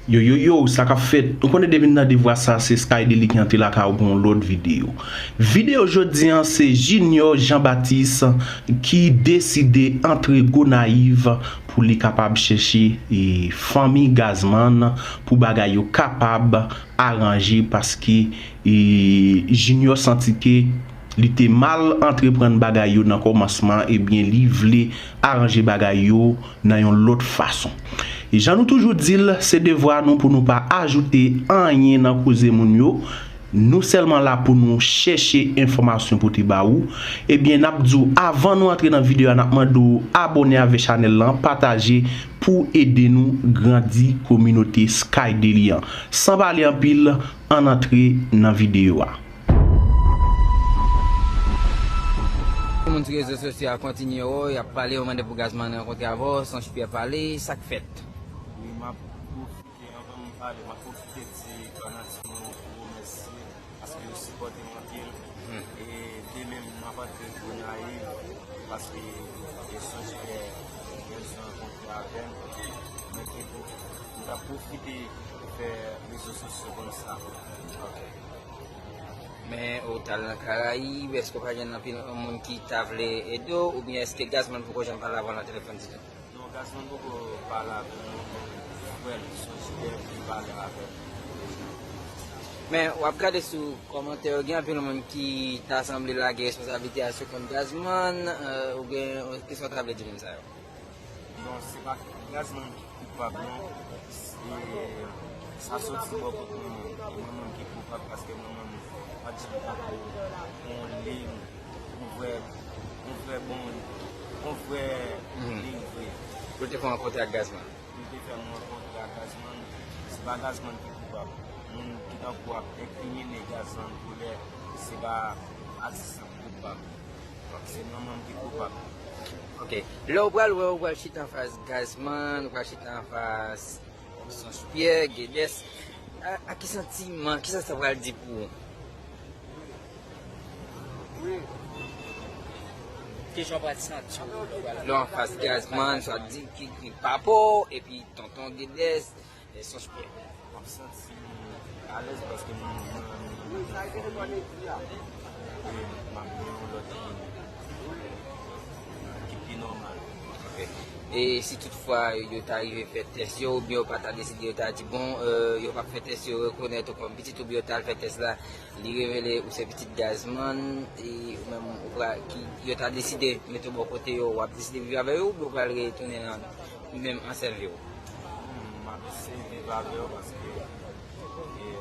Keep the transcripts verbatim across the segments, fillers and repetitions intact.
Yo, yo, yo, sa k ap fèt? Ou konnen depi n tande vwa sa, se Sky Deli ki antre lakay ou pou yon lòt videyo. Videyo jodi an, se Junior Jean Baptiste ki deside antre Gonayiv pou li kapab chèche, e, fanmi Gazman pou bagay yo kapab aranje, paske, e, Junior santi ke li te mal antreprann bagay yo nan kòmansman, ebyen, li vle aranje bagay yo nan yon lòt fason. E jan nou toujou di l, se devwa nou pou nou pa ajoute anyen nan koze moun yo. Nou sèlman la pou nou chèche enfòmasyon pote ba ou. Ebyen, n ap di w, avan nou antre nan videyo a, n ap mande w abòne avèk chanèl lan, pataje pou ede nou grandi kominote Sky Deli an. San pale anpil, ann antre nan videyo a. Moun sou rezo sosyo a kontinye, o, y ap pale, yo mande pou Gazman rankontre avè w, Sonch Pyè pale, sa k fèt? Wi, m ap pwofite, anvan m pale, m ap pwofite di fanatik mwen yon gwo mèsi, paske yo sipòte m anpil. E demen, m ap antre Gonayiv, paske e Sonch Pyè bezwen rankontre avè m. Mwen te, m t ap pwofite fè rezo sosyo konn sa. Ok. Men ou t al nan Karayib, èske w pa jwenn anpil moun ki ta vle ede w, oubyen èske Gazman poko janm pale avè w nan telefòn ditou? Non, Gazman poko pale avè m, non, men frè l, Sonch Pyè ki pale avè m. Men w ap gade sou kòmantè yo, gen anpil moun ki ta sanble lage responsablite a sou kont Gazman, e, oubyen, kisa w ta vle di moun sa yo? Non, se pa Gazman ki koupab, non. Se, sa soti bò kot manman m. E manman m ki koupab, paske manman m pa t janm tankou yon liy, yon vrè, yon vrè bon, yon vrè liy vre. Pou l te fè w rankontre ak Gazman? Pou l te fè m rankontre ak Gazman, se pa Gazman ki koupab. Moun ki tankou ap enkrimine Gazman pou lè, se pa atis lan ki koupab. Se manman m ki koupab. Ok. Lè w pral wè, w pral chita anfas Gazman, w pral chita anfas Sonch Pyè, Gedes. A, a ki santiman, kisa sa pral di pou ou? Kijan w pral santi w lè w anfas Gazman, swa di ki, ki papa w, epi tonton Gedes, e Sonch Pyè? M ap santi m alèz paske m, m, m, m gen yon fanmi. E m ap gen yon lòt ki, ki pi nòmal. Ok. E si toutfwa yo ta rive fè tès yo, oubyen yo pa ta deside, yo ta di, bon, e, yo p ap fè tès yo, rekonèt ou kòm pitit, oubyen yo ta al fè tès la, li revele ou se pitit Gazman, e ou menm ou pral, ki, yo ta deside mete w bò kote yo, w ap deside viv avè yo, oubyen w pral retounen nan, menm ansève w? Hmm, m ap eseye viv avè yo paske, e,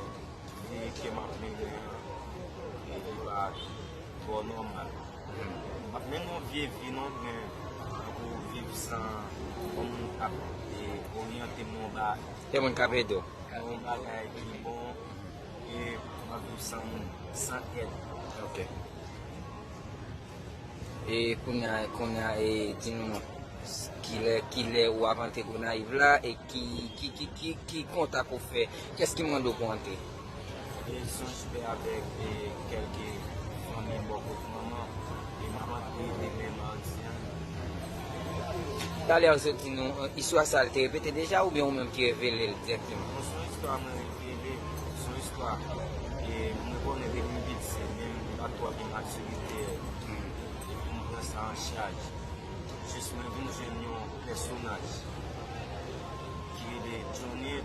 vi ke m ap mennen an, e, li pa twò nòmal. M ap mennen yon vye vi non, men tankou viv san yon moun k ap, e, oryante m nan yon ba-, Gen moun k ap ede w. Nan yon bagay ki bon, e m ap viv san moun, san èd. Ok. E kounye a, kounye a, e, di nou non. Kilè, kilè w ap antre Gonayiv la, e ki, ki, ki, ki, ki kontak ou fè? Kiyès ki mande w pou w antre? E Sonch Pyè avèk, e, kèlke fanmi bò kot manman, e m ap antre demen madi an. Talè w sot di nou, e, istwa sa a, l te repete deja, oubyen ou menm ki revele l dirèkteman? Non, se yon istwa mwen revele, se yon istwa, e, mwen konnen depi m piti, men m pa t twò gen matirite, e, pou m pran sa an chaj. Jis mwen vin jwenn yon pèsonaj ki rele Johnny.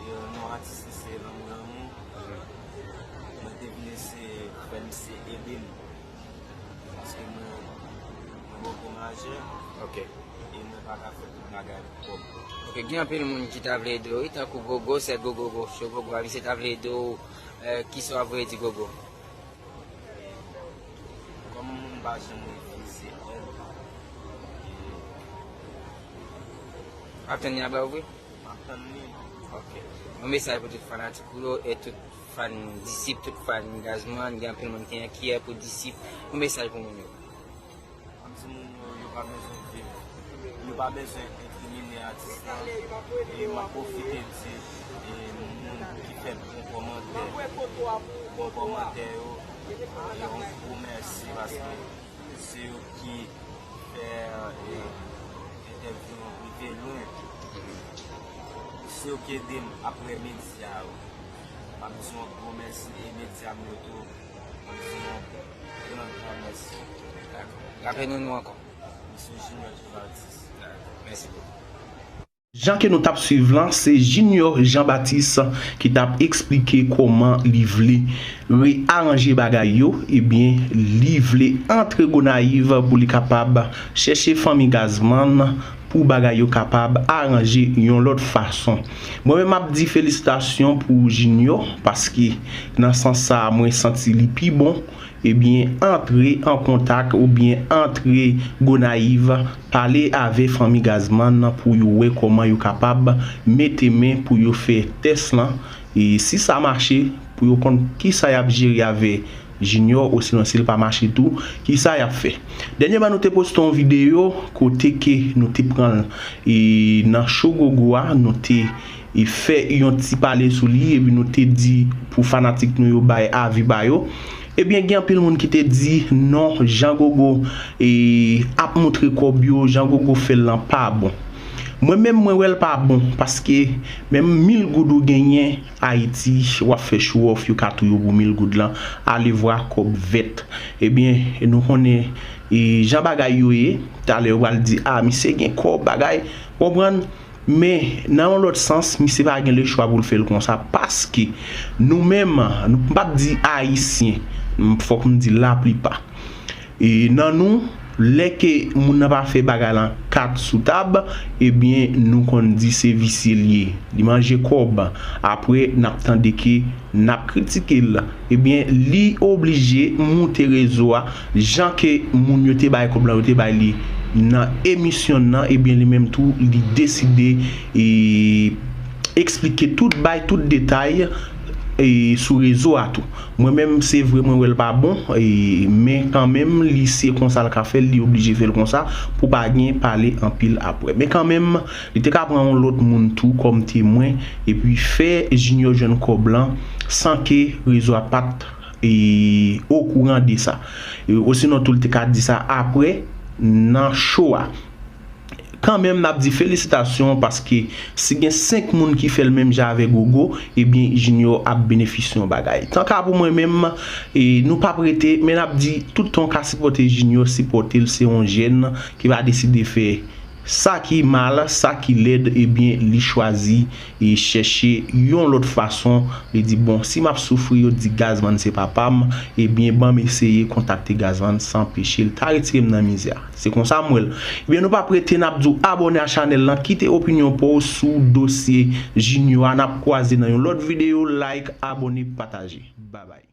E, non atis li se Lanmou Lanmou. Mwen te vin eseye fè misye ede m. Paske mwen, mwen poko majè. Ok. E mwen pa ka fè tout bagay pou kò m. Ok, gen anpil moun ki ta vle ede w, wi, tankou Gogo, sè Gogo, Gogo, Cho Gogo a, misye ta vle ede w, e, kisa w ap vle di Gogo? Kòm moun pa janm refize èd, e, w ap tann li a ba w vre? M ap tann li. Ok. Yon mesaj pou tout fanatik ou yo e tout fan Disip, tout fan Gazman, gen anpil moun ki enkyè pou Disip. Yon mesaj pou moun yo. M ap di moun yo, yo pa bezwen viv, yo pa bezwen enkrimine atis lan. E m ap pwofite di, e, moun ki fè bon kòmantè, bon kòmantè yo, e, yon gwo mèsi paske se yo ki fè, e, entèvyou an rive lwen. Yo ki ede m apre medya yo. M ap di yon gwo mèsi e medya m yo tou. M ap di yon gran, gran mèsi. Dakò. N ap jwenn nou ankò. Misye Junior Jean Baptiste. Dakò. Mèsi bokou. Jan ke nou t ap swiv lan, se Junior Jean Baptiste ki t ap eksplike kòman li vle reyaranje bagay yo, ebyen, li vle antre Gonayiv pou li kapab chèche fanmi Gazman pou bagay yo kapab aranje yon lòt fason. Mwen menm, m ap di felisitasyon pou Junior, paske nan sans sa a, mwen santi li pi bon, ebyen, antre an kontak oubyen antre Gonayiv, pale avè fanmi Gazman nan pou yo wè kòman yo kapab mete men pou yo fè tès lan. E si sa mache, pou yo konn kisa y ap jere avè Junior, osinon si l pa mache tou, kisa y ap fè. Dènyèman, nou te poste yon videyo kote ke nou te pran l e nan cho Gogo a, nou te e fè yon ti pale sou li, epi nou te di pou fanatik nou yo bay avi pa yo. Ebyen, gen anpil moun ki te di non, jan Gogo e ap montre kòb yo, jan Gogo fè l lan pa bon. Mwen menm, mwen wè l pa bon, paske menm mil goud ou genyen Ayiti, w ap fè show off, yo ka touye w pou mil goud lan, alevwa kòb vèt. Ebyen, nou konnen e jan bagay yo ye, talè yo pral di, a, misye gen kòb, bagay, konprann? Men, nan yon lòt sans, misye pa gen lechwa pou l fè l konsa, paske nou menm, nou, m p ap di Ayisyen, m, fòk m di laplipa. E nan nou, lè ke moun nan pa fè bagay lan kat sou tab, ebyen, nou konn di se visye l ye. Li manje kòb. Apre, n ap tande ke n ap kritike l. Ebyen, li oblije moute rezo a, jan ke moun yo te bay kòb lan, yo te bay li nan emisyon nan, ebyen, li menm tou, li deside e eksplike tout, bay tout detay e sou rezo a tou. Mwen menm, se vre, mwen wè l pa bon, e, men kanmenm, li se konsa l ka fè l, li oblije fè l konsa pou pa gen pale anpil apre. Men kanmenm, li te ka pran yon lòt moun tou kòm temwen, epi fè Junior jwenn kòb lan san ke rezo a pa t e, okouran de sa. E, osinon tou, li te ka di sa apre, nan show a. Kanmenm, n ap di felisitasyon, paske si gen senk moun ki fè l menm jan avèk Gogo, ebyen, Junior ap benefisye yon bagay. Tanka pou mwen menm, e, nou p ap rete, men n ap di, tout tan w ka sipòte Junior, sipòte l, se yon jèn ki va deside fè sa ki mal, sa ki lèd, ebyen, li chwazi e chèche yon lòt fason. Li di, bon, si m ap soufri, yo di Gazman se papa m, ebyen, ban m eseye kontakte Gazman san peche l ta retire m nan mizè a. Se konsa m wè l. Ebyen, nou p ap rete, n ap di w abòne a chanèl lan, kite opinyon pa w sou dosye Junior a. N ap kwaze nan yon lòt videyo, like, abòne, pataje. Babay.